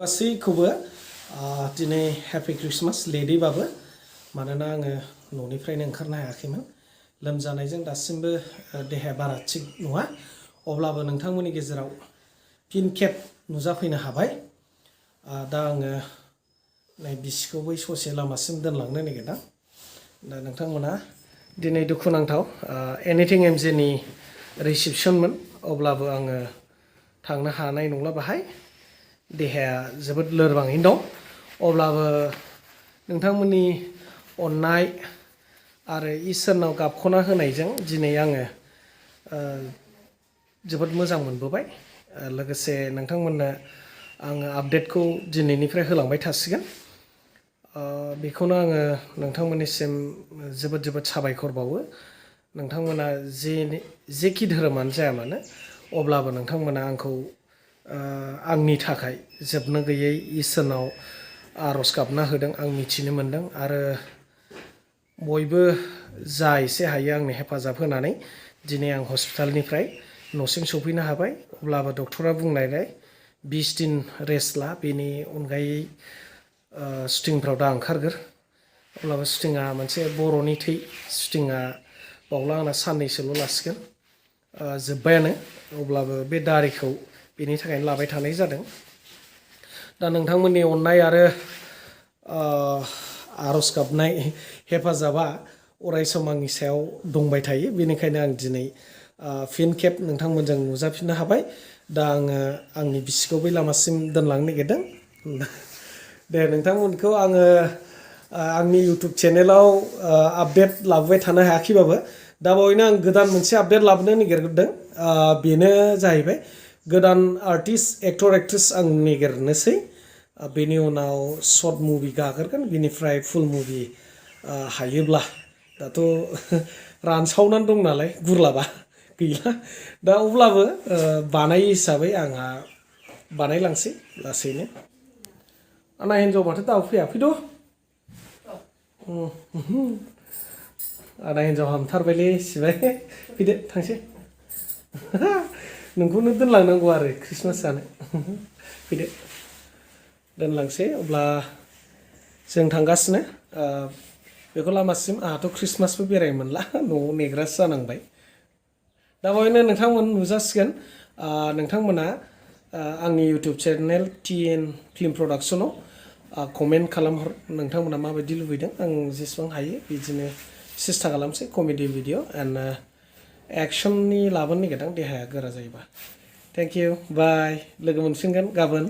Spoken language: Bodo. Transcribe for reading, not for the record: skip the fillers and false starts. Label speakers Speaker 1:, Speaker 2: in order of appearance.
Speaker 1: गासैखौबो दिनै हेपि क्रिसमास लेडीबाबो मानोना आङो न'निफ्रायनो ओंखारनो हायाखैमोन लोमजानायजों दासिमबो देहाया बारा थिग नङा अब्लाबो नोंथांमोननि गेजेराव फिन खेब नुजाफैनो हाबाय दा आङो नै बिसिखौ बै ससे लामासिम दोनलांनो नागिरदों दा नोंथांमोना दिनै दुखुनांथाव एनिथिं एमजेनि रिसेपसनमोन अब्लाबो आङो थांनो हानाय नंला बाहाय देहाया जोबोद लोरबाङैनो दं अब्लाबो नोंथांमोननि अननाय आरो इसोरनाव गाबख'ना होनायजों दिनै आङो जोबोद मोजां मोनबोबाय लोगोसे नोंथांमोननो आङो आपडेटखौ दिनैनिफ्राय होलांबाय थासिगोन बेखौनो आङो नोंथांमोननिसिम जोबोद जोबोद साबायखर बावो नोंथांमोना जेखि धोरोमानो जाया मानो अब्लाबो नोंथांमोना आंखौ आंनि थाखाय जोबनो गैयै इसोरनाव आर'ज गाबना होदों आं मिथिनो मोनदों आरो बयबो जा एसे हायो आंनो हेफाजाब होनानै दिनै आं हस्पिटालनिफ्राय न'सिम सफैनो हाबाय अब्लाबो डक्टरा बुंनायलाय 20 दिन रेस्ट ला बेनि अनगायै शुटिंफ्राव दा ओंखारगोर अब्लाबो शुटिंआ मोनसे बर'नि थै शुटिंआ बावला आंना साननैसोल' लासिगोन जोब्बायानो अब्लाबो बे दारिखौ बेनि थाखायनो लाबाय थानाय जादों दा नोंथांमोननि अननाय आरो आर'ज गाबनाय हेफाजाबा अरायसम आंनि सायाव दंबाय थायो बेनिखायनो आं दिनै फिन खेब नोंथांमोनजों नुजाफिननो हाबाय दा आङो आंनि बिसिखौ बै लामासिम दोनलांनो नागिरदों दे नोंथांमोनखौ आङो आंनि इउटुब चेनेलाव आपडेट लाबोबाय थानो हायाखैबाबो दा बावैनो आं गोदान मोनसे आपडेट लाबोनो नागिरदों बेनो जाहैबाय गोदान आर्टिस्ट एक्टर एक्ट्रेस आं नागिरनोसै बेनि उनाव शर्ट मुभि गागोरगोन बेनिफ्राय फुल मुभि हायोब्ला दाथ' रानसावनानै दं नालाय गुरलाबा गैला दा अब्लाबो बानाय हिसाबै आंहा बानायलांसै लासैनो आंना हिन्जाव माथो दाबो फैया फैद' आंना हिन्जाव हामथारबायलै सिबाय फैदो थांसै नोंखौनो दोनलांनांगौ आरो क्रिसमास जानो फैदो दोनलांसै अब्ला जों थांगासिनो बेखौ लामासिम आंहाथ' क्रिसमासबो बेरायनो मोनला न'आव नेग्रासो जानांबाय दा बावैनो नोंथांमोन नुजासिगोन नोंथांमोना आंनि इउटुब चेनेल TN फिल्म प्रडाक्सनाव कमेन्ट खालामहर नोंथांमोना माबायदि लुबैदों आं जेसेबां हायो बिदिनो सेस्था खालामसै कमेडि भिडिअ एन्ड एक्सननि लाबोनो नागिरदों देहाया गोरा जायोबा थेंक इउ बाय लोगो मोनफिनगोन गाबोन